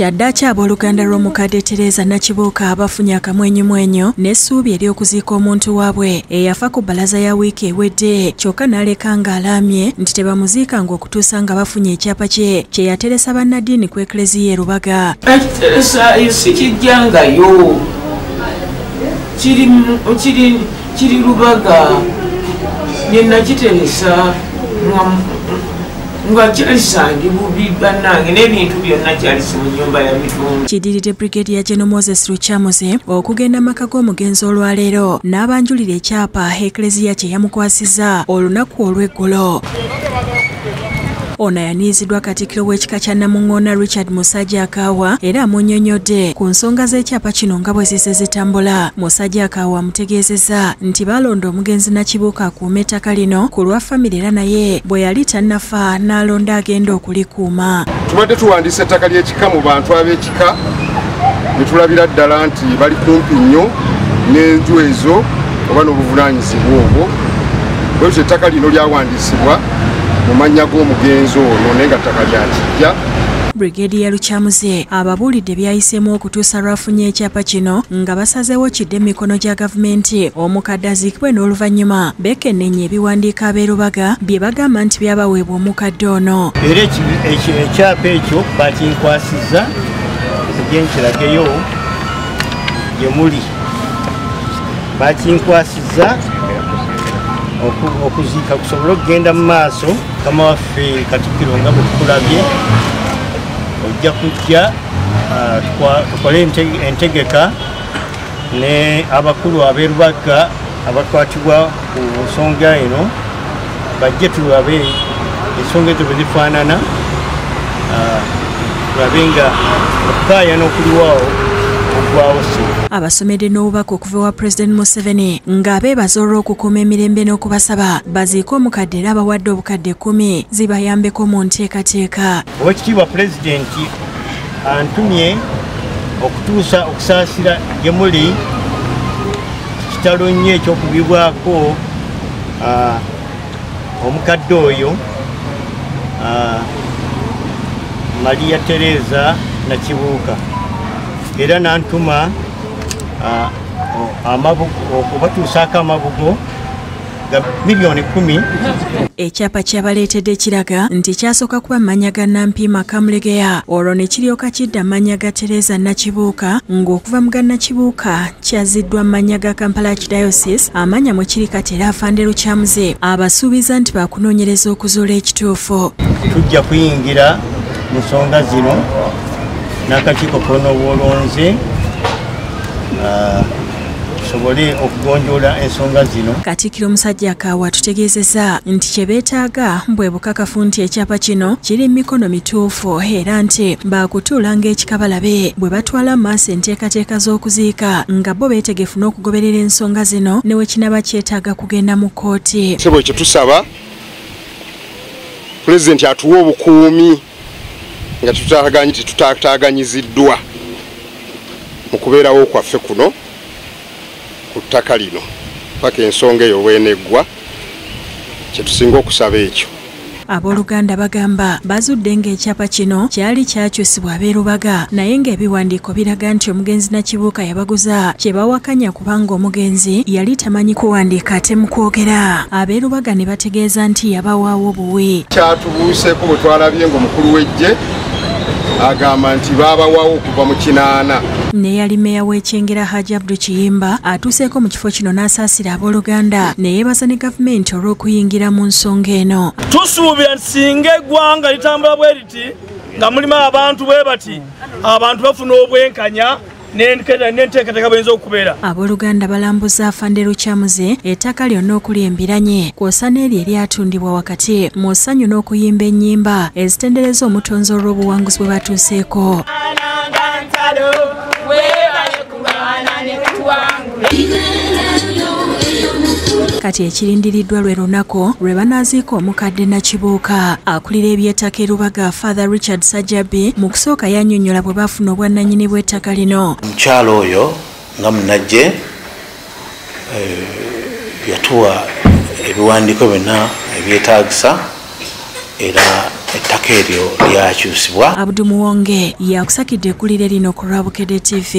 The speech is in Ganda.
Kyaddaaki abooluganda lw'omukadde Tereza Nakibuuka abafunye akamwenyumwenyu n'essuubi ery'okuziika omuntu waabwe eyafa ku bbalaza ya wiiki ewedde, kyokka n'aleka ng'alaamye nti tebamuziikanga okutuusa nga bafunye ekyapa kye kye yateresa bannaddiini ku Ekleziya e Rubaga. Ekiteresa si kijjangayo, kiri Rubaga, ne nakiteresa nga kyalisandi bubi bannange n'ebintu byonna kyalisi mu nnyumba ya mitundu. Kidiridde Brigadier General Moses Lukyamuzi okugenda maka g'omugenzi olwaleero n'abanjulira ekyapa Ekleziya kye yamukwasizza olunaku olw'eggulo. Ono ayaniziddwa Katikkiro w'ekika kya Namuŋŋoona Richard Musajja Akaawa era amunnyonnyodde ku nsonga z'ekyapa kino nga bwe zizze zitambula. Musajja Akaawa amutegeezezza nti baalonda omugenzi Nakibuuka akuuma ettaka lino ku lwa famire era naye bwe yali tannafa n'alonda agenda okulikuuma. Tubadde tuwandiisa ettaka ly'ekika mu bantu ab'ekika ne tulabira ddala nti bali kumpi nnyo n'enju ezo oba n'obuvunaanyizibwa obwo. Bwetyo ettaka lino lyawandiisibwa mu mannya g'omugenzi ono naye nga ttaka lya kijja. Brigadier Lukyamuzi ababuulidde byayiseemu okutuusa lw'afunye ekyapa kino nga basazeewo kidde emikono gya gavumenti omukadde aziikibwe n'oluvannyuma beekenneenye ebiwandiiko ab'e Rubaga bye bagamba nti byabaweebwa omukadde ono. Era ekyapa ekyo bakinkwasizza gye nkirageyo gye muli, bakinkwasizza okuziika kusobole okugenda mu maaso. Mukama waffe Katikkiro nga bwe tukulabye ojja kujja tukole entegeka ne abakulu ab'e Rubaga abakwatibwa ku nsonga eno bajje tulabe ensonga ezo bwe zifaanana, tulabe nga okukaayana okuliwaawo okuggwawo si. Abasomedde n'obubaka okuva ewa Pulezidenti Museveni ng'abeebaza olw'okukuuma emirembe n'okubasaba baziike omukadde era abawadde obukadde 10 zibayambeko mu nteekateeka. Oweekitiibwa Pulezidenti antumye okutuusa okusaasira gye muli kitalo nnyo eky'okugibwako omukadde oyo Maria Tereza Nakibuuka, era n'antuma okubatuusaako amabugo ga miliyoni 10. Ekyapa kyabaleetedde kiraga nti kyasooka kuba mannya ga Nampiima Kamulegeya olwo ne kiryoka kidda mannya ga Tereza Nakibuuka, ng'okuva mu ga Nakibuuka kyaziddwa mannya ga Kampala Archdiocese amannya mwe kiri kati era Afande Lukyamuzi abasuubiza nti baakunoonyereza okuzuula ekituufu. Tujja kuyingira mu nsonga zino n'akakiiko k'onoobwolonze tusobole okugonjoola ensonga zino. Katikkiro Musajja Akaawa atutegeezezza nti kye beetaaga bwe bukakafu nti ekyapa kino kiri mu mikono mituufu era nti baakutuula ng'ekika balabe bwe batwala mu maaso enteekateeka z'okuziika nga bo beetegefu n'okugoberera ensonga zino ne we kinaaba kyetaaga kugenda mu kkooti. Ssebo ekyo tusaba Pulezidenti atuwe obukuumi nga tetutaataaganyiziddwa mu kubeerawo kwaffe kuno ku ttaka lino paka ensonga eyo bw'eneggwa, kye tusinga okusaba ekyo. Abooluganda bagamba bazudde ng'ekyapa kino kyali kyakyusibwa ab'e Rubaga naye ng'ebiwandiiko biraga nti omugenzi Nakibuuka yabaguza kye bawakanya kubanga omugenzi yali tamanyi kuwandiika ate mu kwogera. Ab'e Rubaga ne bategeeza nti yabawaawo buwi. Kyatubuuseeko bwe twalabye ng'omukulu w'eggye agamba nti baabawaawo okuva mu 8. Neyali meeya w'Ekyengera Haji Abdu Kiyimba atuuseeko mu kifo kino n'asaasira abooluganda ne yeebaza ne gavumenti olw'okuyingira mu nsonga eno. Tusuubira nti singa eggwanga litambula bwe riti nga mulimu abantu bwe bati, abantu bafuna obwenkanya n'enteekateeka bw'eyinza okubeera. Abooluganda balambuza Afande Lukyamuzi ettaka lyonna okuli embiranye kw'ossa n'eryo eryatundibwa wakati mu ssanyu n'okuyimba ennyimba ezitendereza omutonzi olw'obuwanguzi bwe batuuseeko. Kati ekirindiriddwa lwe lunaku lwe banaaziika omukadde Nakibuuka. Akulira eby'ettaka e Rubaga Father Richard Sajjabi mu kusooka yannyonnyola bwe baafuna obwannannyini bw'ettaka lino. Omukyala oyo nga munnajje yatuwa ebiwandiiko byonna ebyetaagisa era Ettaka eryo lyakyusibwa. Abdu Muwonge yakusakidde eggulire lino ku lwa Bukedde TV.